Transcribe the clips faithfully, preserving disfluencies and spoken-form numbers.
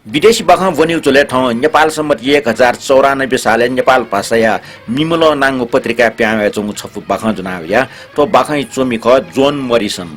विदेशी बाखं ब्वनेगु झ्वलय् थौं नेपाल सम्बत एक हजार चौरानब्बे सालय् नेपाल भाषाया मिमलं नांगु पत्रिकाय् पिहां वयाच्वंगु छपु बाखं ज्वना वया। थ्व बाखंया च्वमि खः जोन मरिसन।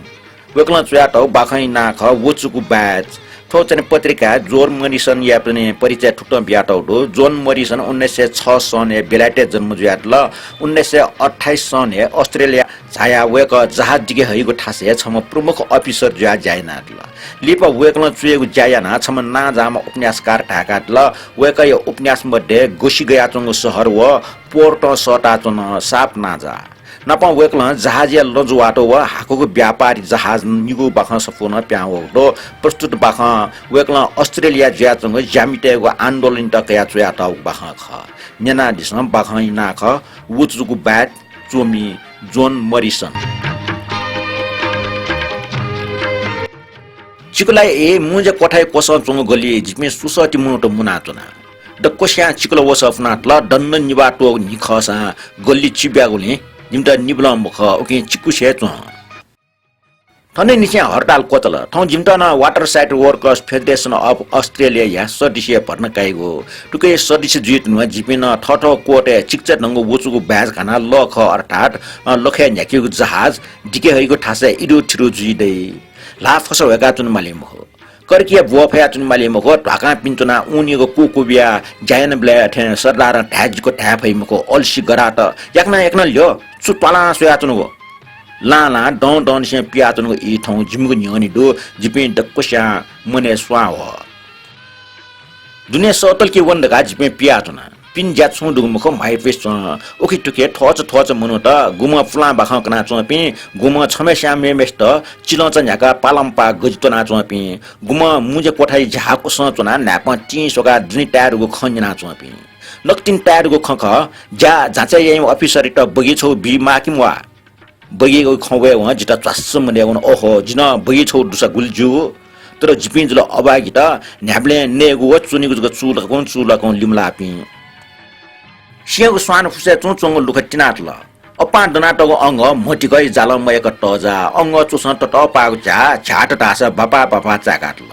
वय्कलं च्वयातःगु बाखंया नां खः वचुगु बाय्च। थ्व चाहिँ पत्रिकाय् जोन मरिसनया परिचय थुकथं बियातःगु दु। जोन मरिसन उन्नाइस सय छ सनय् बेलायतय् जन्म जुयादिल। उन्नाइस सय अट्ठाइस सनय् अस्ट्रेलिया झायाः वय्कः जहाज दिके हइगु थासय् छम्ह प्रमुख अफिसर जुयाः ज्या यानादिल। लिपा वय्कलं च्वय्गु ज्या यानाः छम्ह नांजाःम्ह उपन्यासकार धाय्कादिल। वय्कःया उपन्यास मध्ये गसि गयाच्वंगु शहर व पोर्टं सःताच्वन, साप नांजाः। नापं वय्कलं जहाजया लँजु वात व हाकुगु व्यापारी जहाज निगू बाखं सफू नं पिहां वःगु दु। प्रस्तुत बाखं वय्कलं अस्ट्रेलिया जुयाच्वंगु ज्यामितय्गु आन्दोलनयात कयाः च्वयातःगु बाखं खः। न्यनादिसँ, बाखंया नां खः वचुगु बाय्च, च्वमि जोन मरिसन। चिकुलाया मुँज्या क्वथाया क्वसं च्वंगु गल्लिइ जिपिं सुसःति मनूत मुनाच्वना। दक्वस्यां चिकुला वसः फुनातल, दण्ड निभाः त्वःगु न्हि खःसां गल्लि चिब्यागुलिं जिमित निभालं मखः, उकिं चिकुसे च्वं। थनंनिसें हडताल क्वचाल। थौं जिमित नं Waterside Workers Federation of Australia या सदस्यय् भर्ना काइगु। थुकिया सदस्य जुइ धुन जिपिं नं थःथःगु कोटय् चिकिचा धंगु वचुगु बाय्च घानाः लःखः अर्थात्, अ, लखय् न्ह्याकेगु जहाज दिके हइगु थासय् इरुथिरु जुइ दइ। ल्हाः फसः ह्वय्काच्वने माली मखु। कर्किया ब्वः फयाच्वने माली मखु। ध्वाखां पिने च्वनाः ऊनिगु कुकुबिया ज्या यानाबलय् थें सरदारं धाये जिक धाये फइ मखु। अलसी गरात याकनं याकनं ल्ह्यो, छु त्वालां स्वयाच्वनागु? लां लां दँ दंनिसें पियाच्वनागु ई थौं जिमिगु न्ह्यःने दु। जिपिं दक्वस्यां मनय् स्वां वः। दुने सःतल कि वन धकाः जिपिं पियाच्वना। पिने ज्या छुं दुगु मखु, म्हाइपुसे च्वं। उखेतुखे थ्वःचा थ्वःचा मनूत, गुम्ह पुलां बाखं कनाच्वंपिं, गुम्ह छम्हस्यां मेम्हय्सित चिलंचा न्ह्याकाः पालंपाः गजि त्वनाच्वंपिं, गुम्ह मुँज्या क्वथाया झ्याःक्वसं च्वनाः न्हाय्पं तिं स्वकाः दुने ताय् दुगु खँ न्यनाच्वंपिं। नकतिनि ताय् दुगु खँ खः, ज्या जाँचय् याइम्ह अफिसरयात बगिया छगू बी माः कि म्वाः? बगियागु खँ वयेवं जितः च्वास्स मनय् वन। ओहो, जि नं बगिया छगू दुसा गुलि ज्यू। तर जिपिं जुल अभागीत, न्ह्याबलें नयेगु व च्वनेगु जक चूलाकं चूलाकं लिमलाःपिं। सिंहगु स्वान फुसय् च्वंच्वंगु लुखा तिनातल। अप्पां दनातःगु अंगः म्हतिकया जालं मयय्क तःजाः। अंगः च्वसं ततःपाःगु झ्याः, झ्याःत धाःसा बापाः बापाः चाय्कातल।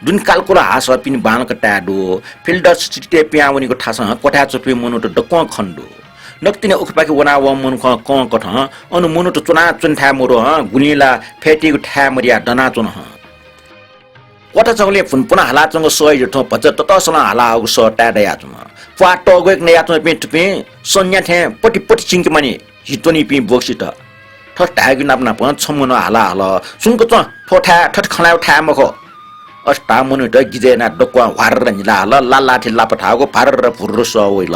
दुने कालकुल हाःसः पिने बांलाक ताय् दु। फिल्डर स्ट्रीटय् पिहां वनीगु थासं क्वथाय् च्वंपिं मनूत दक्वं खने दु। नकतिनि उखेपाखे वनावःम्ह मनुखं कंकथं अन मनूत च्वनाच्वनेथाय् मदु हं, गुलिं ला फ्यतुइगु थाय् मदयाः दनाच्वन हं। क्वथा चंगुलिं भुनपुन हालाच्वंगु सः इलय् थौं भचा ततःसलं हालाहःगु सः ताय् दयाच्वन। प्वाः तःग्वय्क नयाच्वंपिं थुपिं सन्या थें पति पति चिंके मानि। हि त्वनीपिं बोक्सीत। थथे धायेगु नाप नापं छम्हं हाला हल, सुम्क च्वँ, थ्व थाय् थथे खँ ल्हायेगु थाय् मखु। अथे धाःम्ह मनूत गिजय् यानाः दक्वं ह्वार्र न्हिला हल, लालाथि लापा थाःगु भार्र भुर्र सः वइल।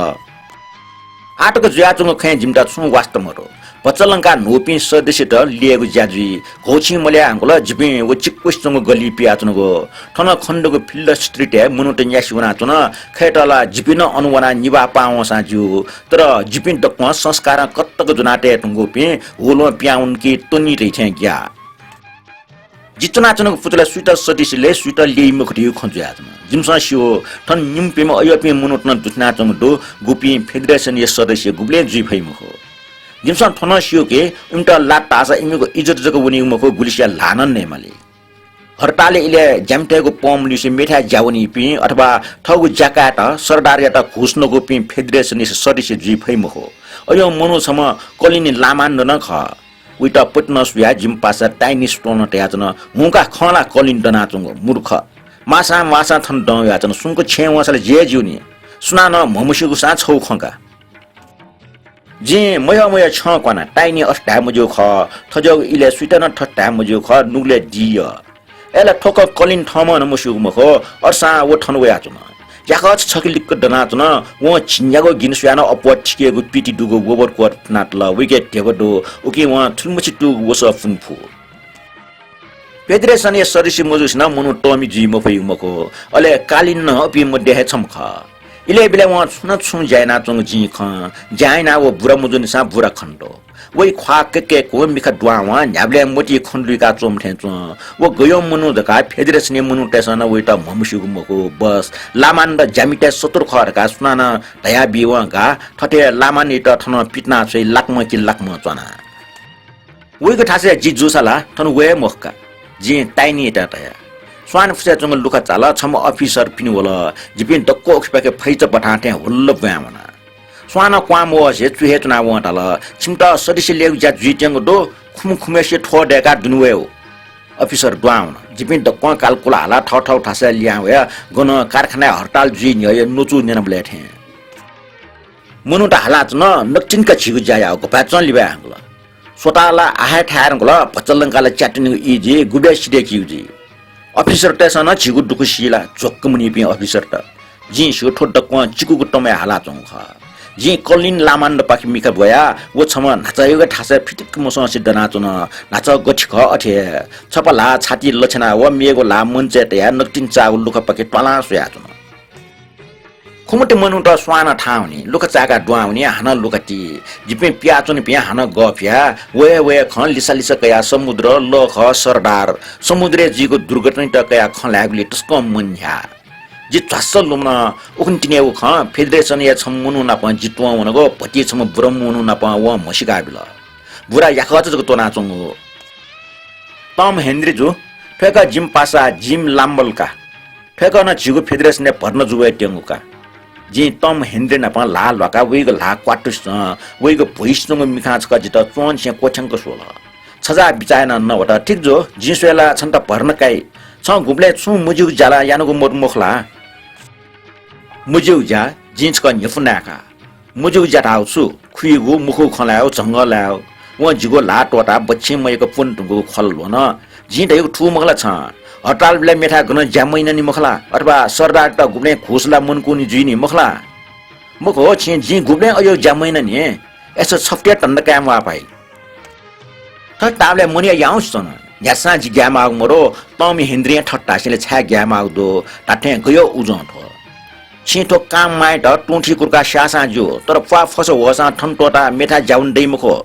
आःतक जुयाच्वंगु खँय् जिमित छुं वास्ता मदु। भचा लंकाः न्हूपिं सदस्यत ल्ययेगु ज्या जुइ। घौछिं मल्यय् हाकल जिपिं व चिक्वसि च्वंगु गल्लिइ पियाच्वनागु। थन खनेदुगु फिल्डर स्ट्रीटय् मनूत न्यासि वनाच्वन। खय्‌त ला जिपिं नं अन वनाः निभाः पाः वंसां ज्यू। तर जिपिं दक्वं संस्कारं कतक ज्वनातये धुंकूपिं हुलं पिहां वन कि त्वनी धइथें ग्याः। जि च्वनाच्वनागु पुचलय् सुइत सदस्य लय्, सुइत ल्यइ मखु धइगु खँ जुयाच्वन। जिमिसं स्यू, थन निम्हपिंम्ह अय्‌पिं मनूत नं दुथ्यानाच्वंगु दु, गुपिं फेडरेसनया सदस्य गुबलें जुइ फइ मखु। जिमिसं थ्व नं स्यू कि इमित लात धाःसा इमिगु इज्जत जक वनीगु मखु, गुलिसिया ल्हाः नं नयेमाली। हडतालया इलय् ज्यामितय्‌गु पं मल्हुसे मेथाय् ज्या वनीपिं अथवा थःगु ज्या कायेत सरदारयात घुस नकूपिं फेडरेसनया सदस्य जुइ फइ मखु। अय्‌नं मनू छम्ह कलिन लामान्द नं खः। वइत पतिनं सुयाः जिमि पासा ताइनी सुतलं तयाच्वन। हुंका, खँ ला कलिन दनाच्वंगु, मूर्ख। माःसां माःसां थन दं वयाच्वन। सुम्क छेँय् वंसा ला जि हे ज्यू नि। सुनानं म्हमस्यूगुसां छगू खँ का। जिं मयः मयः छ्यं क्वाना, ताइनी अथे धाये मज्यूगु खः, थज्याःगु इलय् सुइत नं थथे धाये मज्यूगु खः, नुगलय् दी यः। अय्‌ला थ्व खँ कलिन थःम्हं नं मस्यूगु मखु, अथेसां व थन वयाच्वन। याकःचा छखे लिक्क दनाच्वन, वं झिंन्यागू गिने सुयाः नं अप्वः थिकेगु पिति दुगु overcoat पुनातल, वइके ध्यबा दु, उकिं वं थुलिमछि तुगु वसः पुने फु। फेडरेसनया सदस्य मजूसिनं मनू तःमि जुइ मफइगु मखु। अले कालिन नं उपिं मध्ये हे छम्ह खः। इलय् बिलय् वं छुं न छुं ज्या यानाच्वंगु जिं खं। ज्या यानाः व बुरा मजूनिसां बुरा खने दु। वइ ख्वाः कय्‌कय्‌कूगु मिखा दुहां वं न्ह्याबलें मतिइ खँ लुइका च्वंम्ह थें च्वं। व गय् मनू धकाः फेडरेसनया मनूतय्‌सं नं वइत म्हमस्यूगु मखु। बस, लामान्द ज्यामितय् शत्रु खः धकाः सुनानं धयाबी वं का। थथे लामान्दयात थनं पितिना छ्वइ लाकम्ह कि लाकम्ह च्वना। वइगु थासय् जि जूसा ला थन वये मखु का। जिं ताइनीयात धया, स्वान फुसाय् च्वंगु लुखा चाल, छम्ह अफिसर पिने वल। जिपिं दक्व उखेपाखे फैचा बथां थें हुल्ल ब्वाँय् वना। स्वानं क्वां मवसे चुहे च्वनाः वं धाल, "छिमित सदस्य लेगु ज्या जुइत्यंगु दु, खुम्ह खुम्हेसे थ्व दय्काः दुने वयेगु।" अफिसर दुहां वन। जिपिं दक्वं कालकुल हालाः थःथःगु थासय् लिहां वया गन कारखानाय् हरताल जुइ न्ह्यः न्वचु न्यनाबलय् थें। मनूत हालाच्वन, नकतिनि का झीगु ज्या याः, गपाय् च्वं लिबाय् हंकल। स्वताः ला आः हे थाय् धुंकल, भचा लंकाः ला च्यातुनिगु ई जुइ, गुबलय् सिधय्कीगु जुइ। अफिसरतय्सं नं झीगु दुःख सी ला, झ्वक्क मुनीपिं अफिसरत। जिं स्यू थ्व दक्वं चिकुगु तमय् हालाच्वंगु खः। जिं कलिन लामान्डपाखे मिखा ब्वया व छम्ह न्हाचायुगु थासय् फितिक्क मसंसे दनाच्वन। न्हाचः गथे खः अथे हे। छपा ल्हाः छातिइ लछ्याना व मेगु ल्हाः मञ्चय् तयाः नकतिनि चाःगु लुखापाखे त्वालां स्वयाच्वन। खुम्हति मनूत स्वानं थाहां वनी, लुखा चाय्काः दुहां वनी, हानं लुखा ति। जिपिं पियाच्वनीपिं हानं गःफिया, वये वये खँ लिसा लिसा कयाः समुद्र, लः खः, सरदार, समुद्रय् जुइगु दुर्घटनायात कयाः खँ ल्हायेगुलिइ तसकं मन न्ह्याः। जि झ्वास्स लुमन। उखुन्हु तिनिगु खँ फेडरेसनया छम्ह मनू नाप जि त्वं वनागु भति छम्ह बुरम्ह मनू नाप वं म्हसीका बिल। बुरा याकःचा जक त्वनाच्वंगु। टम हेनरी जु, थ्वय्कः जिमि पासा जिम लाम्बल का। थ्वय्कः नं झीगु फेडरेसनय् भर्ना जू वयेत्यंगु का। जिं टम हेनरी नाप ल्हाः ल्ह्वाकाः वइगु ल्हाः क्वातुसितं वइगु भुइसि च्वंगु मिखां छकः जितः च्वंनिसें क्वथ्यंक स्वल। छजाः बिचाः यानाः नवात, "ठीक जू, जिं स्वये ला छन्त भर्ना काइ। छं गुबलें छुं मज्यूगु ज्या ला यानागु मदु मखु ला?" "मज्यूगु ज्या जिं छकः न्ह्यइपुसे नाय्का।" "मज्यूगु ज्या धाःगु छु? खुइगु, मखुगु खँ ल्हायेगु, झंगः ल्हायेगु।" वं जिगु ल्हाः त्वःताः बच्छि मयय्क प्वने धुंकूगु ख्वला ल्ह्वन। "जिं धयागु थुगु मखु ला छं? हरतालबलय् मेथाय् गनं ज्या मयानानि मखु ला? अथवा सरदारयात गुबलें घुस ला मनकूनि जुइनि मखु ला?" "मखु हो, छिं जिं गुबलें अज्याःगु ज्या मयानानि? अय्सा छफुति हे धन्दा काये म्वाः भाइ।" थथे धाःबलय् मनूया याउँसे च्वन। न्ह्यासां जि ग्याये माःगु मदु, टम हेनरीं थथे धासेंलि छाय् ग्याये माःगु दु धात्थें गय् उजं थ्व। छिं थ्व काम मायेत तुं थी कुर्काः स्याःसां ज्यू, तर प्वाः फस ह्वःसां थन त्वःताः मेथाय् ज्या वने दइ मखु।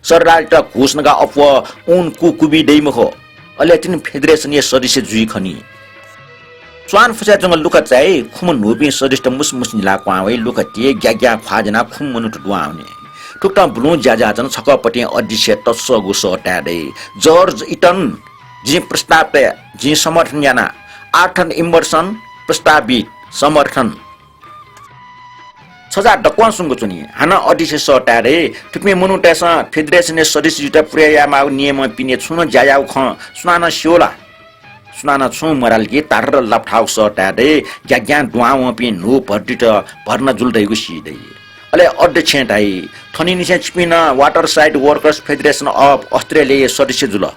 सरदारयात घुस नकाः अप्वः ऊन कू कुबी दइ मखु। अले तिनि फेडरेसनया सदस्य जुइ खनी। स्वान फुसाय् च्वंगु लुखा चाय् खुम्ह न्हूपिं सदस्यत मुसु मुसु निलाः क्वहां वइ। लुखा ति, ग्याग्यां ख्वाः ज्यानाः खुम्ह मनूत दुहां वनी। थुकथं बुलुं ज्याज्याःच्वन। छकः पतिं अध्यक्षया तसःगु सः ताये दइ। जर्ज इटन, जिं प्रस्ताव तया, जिं समर्थन याना। आर्थन इम्बर्सन, प्रस्ताव बीत, समर्थन। छजाः दक्वं सुंक च्वनी। हानं अध्यक्षया सः ताये दइ। थुपिं मनूतय्सं फेडरेसनया सदस्य जुइत पुरय् यायेमाःगु नियमं पिने छुं नं ज्या याःगु खँ सुनानं स्यू ला? सुनानं छुं मधाल कि तारर लापथाःगु सः ताये दइ। ग्याग्यां दुहां वंपिं न्हू भर्तीत भर्ना जुल धइगु सी दइ। अले अध्यक्षं धाइ, "थनिंनिसें छिपिं नं Waterside Workers Federation of Australia या सदस्य जुल।"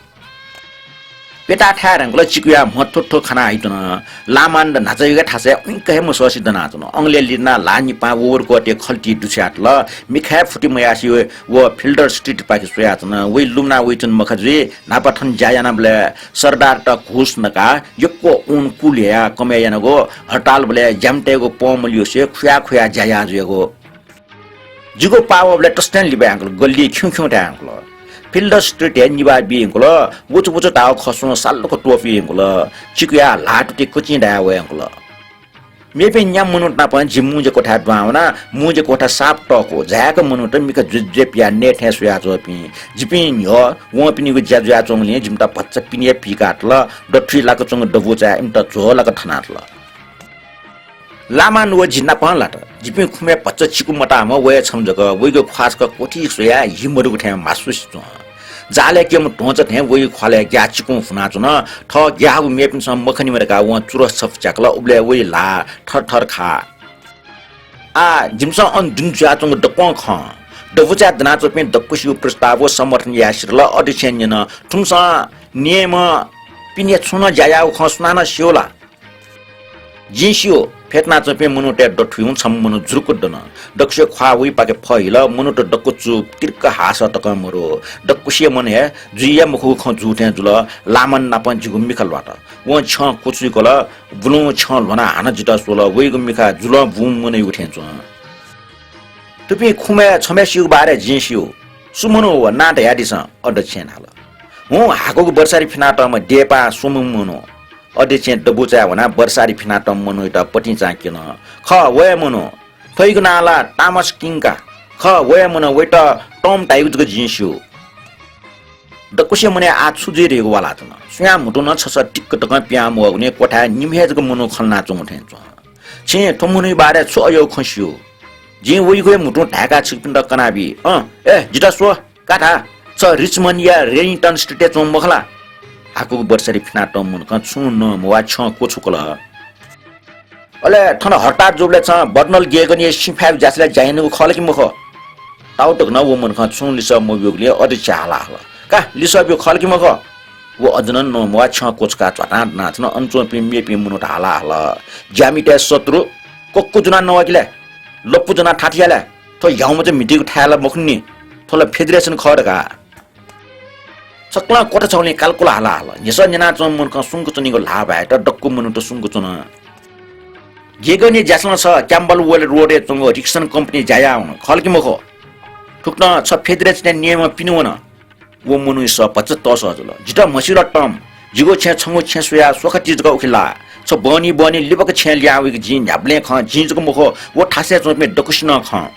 प्यताः थाय् धुंकल। चिकुया म्ह थ्व थ्व खना हाइतुन। लामान्ड न्हाचायुगु थासय् उइँक हे मसःसे दनाच्वन। अंगलय् लिधनाः ल्हाः निपां ववर क्वःतय् खल्ति दुछ्यातल। मिखाय् फुति मयासे व फिल्डर स्ट्रीटपाखे स्वयाच्वन। वइ लुमना वइच्वन मखा जुइ। न्हापा थन ज्या यानाबलय् सरदारयात घुस नकाः यक्व ऊन कू ल्ह्वयाः कमय् यानागु, हरतालबलय् ज्यामितय्गु पं मल्यूसे खुया खुया ज्या याः जुयागु। जिगु पाः वःबलय् तसकं लिबाय् यंकल, गल्लिइ खिउँ खिउँ धाये यंकल। फिल्डर स्ट्रीट हे निभाः बी यंकल, वचु वचु धाःगु खसुं सालुक त्वपुइ यंकल। चिकुया ल्हाः तुति कचिं धाये वये यंकल। मेपिं न्याम्ह मनूत नाप जि मुंज्या क्वथाय् दुहां वना। मुंज्या क्वथा साप तःकू, झाय्क मनूत मिखा ज्वेज्वे पियाः नये थें स्वयाच्वंपिं। जिपिं न्ह्यः वंपिनिगु ज्या जुयाच्वंगुलिं जिमित भचा पिने हे पीकातल। दथुइ लाक च्वंगु दबुचाय् इमित झ्वः लाक थनातल। लामान्ड व जि नापं लात। जिपिं खुम्हय् भचा चिकु मताःम्ह व हे छम्ह जक। वइगु ख्वाः छकः क्वथि स्वयाः हि मदुगु थें म्हासुसे च्वं। जालय् क्यम्ह ध्वंचा थें वइगु ख्वालय् ग्याः चिकुं फुनाच्वन। थः ग्याःगु मेपिन्सं मखनीमा धकाः वं चुरस छपु च्याकल। उबलय् वइ ल्हाः थरथर खाः। आः, जिमिसं अन दुने जुयाच्वंगु दक्वं खँ, दबुचाय् दनाच्वंपिं दक्वसिगु प्रस्ताव व समर्थन याये सिधल। अध्यक्षं न्यन, थुमिसं नियमं पिने छुं नं ज्या याःगु खँ सुनानं स्यू ला? जिं स्यू, फ्यतुनाच्वंपिं मनूतय् दथुइगुं छम्ह मनू जुरुक्क दन। दक्वसिया ख्वाः वइपाखे फहिल, मनूत दक्व चूप, तिर्क हाःसः तकं मरु। दक्वसिया मन हे जुइ या मखुगु खँ जू थें जुल। लामान्ड नाप जिगु मिखा ल्वात। वं छ्यं क्वछुइकल, बुलुं छ्यं ल्ह्वनाः हानं जितः स्वल। वइगु मिखा जुलं बुं मनूयागु थें च्वं। थुपिं खुम्हय् छम्हय्सिगु बारे जिं स्यू। सु मनू व, नां धयादिसँ, अध्यक्षं धाल। हुँ, हाकुगु बर्सारी फिनातःम्ह देपां स्वम्ह मनू। अध्यक्षं दबुचाय् वनाः बर्सारी फिनातःम्ह मनूयात पतिंचां क्यन। खः, व हे मनू। थ्वइगु नां ला टामस किङ का। खः, व हे मनू, वइत टम धाइगु जक जिं स्यू। दक्वसिया मनय् आः छु जुइ धइगु वालाच्वन। सुयां म्हुतुं नं छसः टिक्क तकं पिहां मवःगुलिं क्वथाय् निम्ह हे जक मनू खँ ल्हानाच्वंगु थें च्वन। छिं थ्व मनूया बारे छु अज्याःगु खँ स्यू? जिं वइगु हे म्हुतुं धाय्‌काः छिकपिन्त कनाबी। अँ, ए, जितः स्व, का धाः, छ रिचमन्डया रेनिङ्टन स्ट्रिटय् च्वंम्ह मखु ला? हाकुगु बर्सारी फिनातःम्ह मनूकं छुं नमवाः छ्यं क्वछुकल। अले थन हरताल जूबलय् छं बर्नल गेगनया सिँ फायेगु ज्यासलय् ज्या यानागु खः ला कि मखु? ताःतक नं व मनूकं छुं लिसः मब्यूगुलिं अध्यक्षं हाला हल, का, लिसः ब्यु, खः ला कि मखु? व अझ नं नमवाः छ्यं क्वछुकाः झ्वातां दनाच्वन। अन च्वंपिं मेपिं मनूत हाला हल, ज्यामितय् शत्रु, कक्कु ज्वनाः नवाकि ले, लप्पु ज्वनाः थात या ले, थ्व ह्याउँमचा म्हितीगु थाय् ला मखुनि, थ्व ला फेडरेसन खः धकाः। सकलं क्वथा छगुलिं कालकुल हाला हल। न्ह्यसः न्यनाच्वंम्ह मनूकं सुंक च्वनीगु ल्हाः बाहेक दक्व मनूत सुंक च्वन। गेगनया ज्यासलं छ क्याम्बलवेल रोडय् च्वंगु रिक्सन कम्पनीइ ज्या याः वन, खः ला कि मखु? थुकथं छ फेडरेसनया नियमं पिने वन। व मनूया सः भचा तःसः जुल। जितः म्हसिल टम, जिगु छेँय् छंगु छेँ स्वयाः स्वखा ति जक उखे लाः। छ बहनी बहनी लिबाक छेँय् लिहां वइगु जिं न्ह्याबलें खं, जिं जक मखु, व थासय् च्वंपिं दक्वसिनं खं।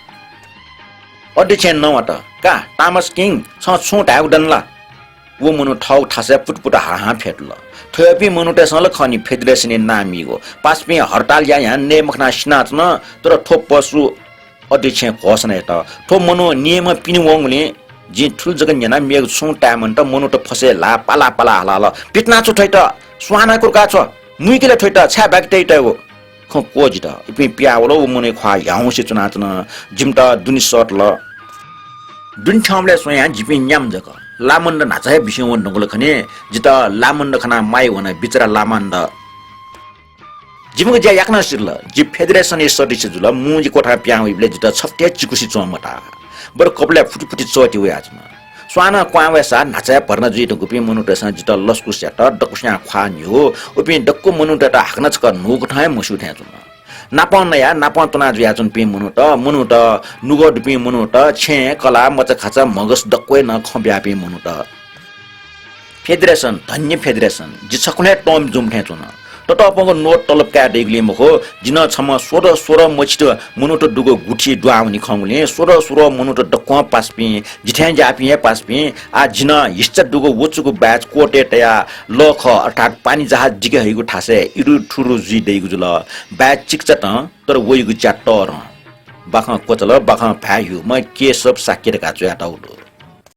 अध्यक्षं नवात, का, तामस किङ, छं छुं धायेगु दनि ला? व मनू थःगु थासय् पुटपुट हाहां फ्यतुल। थ्वयापिं मनूतय्‌सं ला खः नि फेडरेसनय् नां मीगु। पासापिं हरताल यायां नये मखनाः सिनाच्वन, तर थ्व पशु अध्यक्षं घोषणा यात। थ्व मनू नियमं पिने वंगुलिं जिं थुलि जक न्यना, मेगु छुं ताये मन्त। मनूत फसय् ल्हाः पाला पाला हाला हल, पितिना छु थ्वइत, स्वां नं कुर्का छु, मुइकि ले थ्वइत, छाय् बाकि तइ तयेगु? खँ क्वः जितः। इपिं पिहां वल, व मनूया ख्वाः ह्याउँसे च्वनाच्वन। जिमित दुने सःतल। दुने थ्यंबलय् स्वयां जिपिं न्याम्ह जक। लामन्द न्हाचः हे बिस्युं वने धुंकल खनी। जितः लामन्द खनाः माया वन, बिचरा लामन्द। जिमिगु ज्या याकनं सिधल। जि फेडरेसनया सदस्य जुल। मुंजि क्वथां पिहां वइबलय् जितः छप्ति हे चिकुसि च्वं मताः। बरु कपालय् फुटिफुटि चःति वयाच्वन। स्वां नं क्वहां वयेसा न्हाचः हे भर्ना जुइ धुंकूपिं मनूतय्‌सं जितः लसकुस यात। दक्वस्यां ख्वाः न्ह्यू। उपिं दक्व मनूतय्‌त हाकनं छकः न्हूकथं हे म्हस्यू थें च्वन। नापं नयाः नापं त्वना जुयाच्वंपिं मनूत, मनूत, नुगः दुपिं मनूत, छेँ, कलाः, मचाखाचा, म्हगस दक्वय् नं खँ ब्यापिं मनूत। फेडरेसन, धन्य फेडरेसन, जि छकुलि हे तःमि जूम्ह थें च्वन। ततःपंगु नोट तलब काये दइगुलिं मखु, जि नं छम्ह स्वर स्वर मछित मनूत दुगु गुथि दुहां वनी खंगुलिं स्वर स्वर मनूत दक्वं पासापिं, जि थें ज्याःपिं हे पासापिं। आः जि नं हिस्सा दुगु वचुगु batch कोटय् तयाः लःखः अर्थात् पानी जहाज दिके हइगु थासय् इरु थुरु जुइ दइगु जुल। batch चिकिचातं, तर वइगु च्या तःधं। बाखं क्वचाल, बाखं भाय् ह्यूम्ह केशव शाक्य धकाः च्वयातःगु दु।